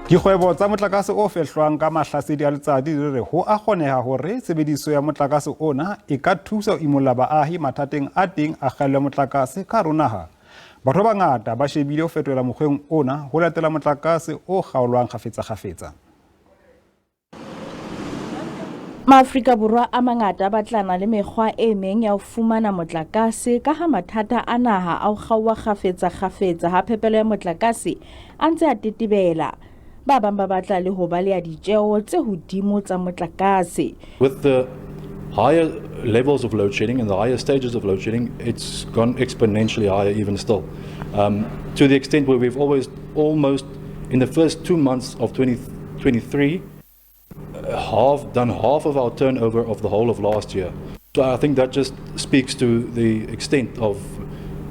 Dikgwebo tsa motlakase o fehlwang ka mahlasedi a letsatsi di re ho a kgoneha hore tshebediso ya motlakase ona e ka thusa ho imolla baahi mathateng a teng a kgaello ya motlakase ka hare ho naha. Batho ba bangata ba shebile ho fetohela mokgweng ona ho latela motlakase o kgaolwang kgafetsa-kgafetsa. Maafrika Borwa a mangata a batlana le mekgwa e meng ya ho fumana motlakase ka ha mathata a naha a ho kgaoha kgafetsa-kgafetsa ha phepelo ya motlakase a ntse a tetebela. Ba bang ba batla le ho baleha ditjeo tse hodimo tsa motlakase. With the higher levels of load shedding and the higher stages of load shedding, it's gone exponentially higher even still. To the extent where we've always almost in the first 2 months of 2023 half done half of our turnover of the whole of last year. So I think that just speaks to the extent of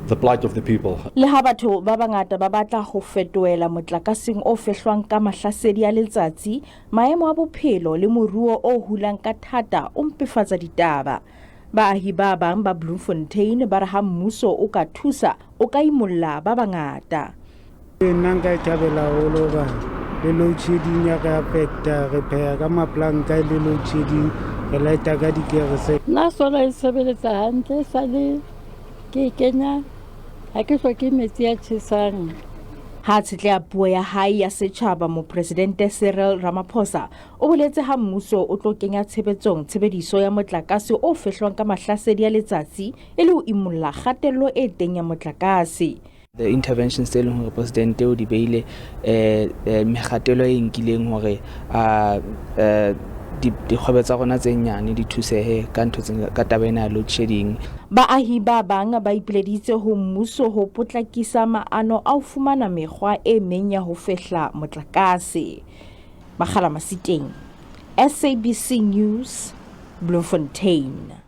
the plight of the people. Le ha batho ba bangata ba batla ho fetohela motlakaseng o fehlwang ka mahlasedi a letsatsi, maemo a bophelo le moruo o hulang ka thata o mpefatsa ditaba. Baahi ba bang ba Bloemfontein ba re ha mmuso o ka thusa, o ka imolla ba bangata. Nna nka e thabela haholo hoba le load shedding ya re affecta. Re pheha ka maplanka le load shedding, re lighta ka dikerese. Nna solar e sebeletsa hantle sale ke e kenya, ha ke hloke metsi a tjhesang. Ha tshetleha puo ya hae ya setjhaba, Mopresidente Cyril Ramaphosa o boletse ha mmuso o tlo kenya tshebetsong tshebediso ya motlakase o fehlwang ka mahlasedi a letsatsi e le ho imolla kgatello e teng ya motlakase. The interventions tse leng hore presidente o di beile, mekgatelo e nkileng hore a dikgwebo tsa rona tse nyane di thusehe ka ntho tse ka taba ena ya load shedding. Baahi ba bang ba ipileditse ho mmuso ho potlakisa maano a ho fumana mekgwa e meng ya ho fehla motlakase. Makgala Masiteng, SABC News, Bloemfontein.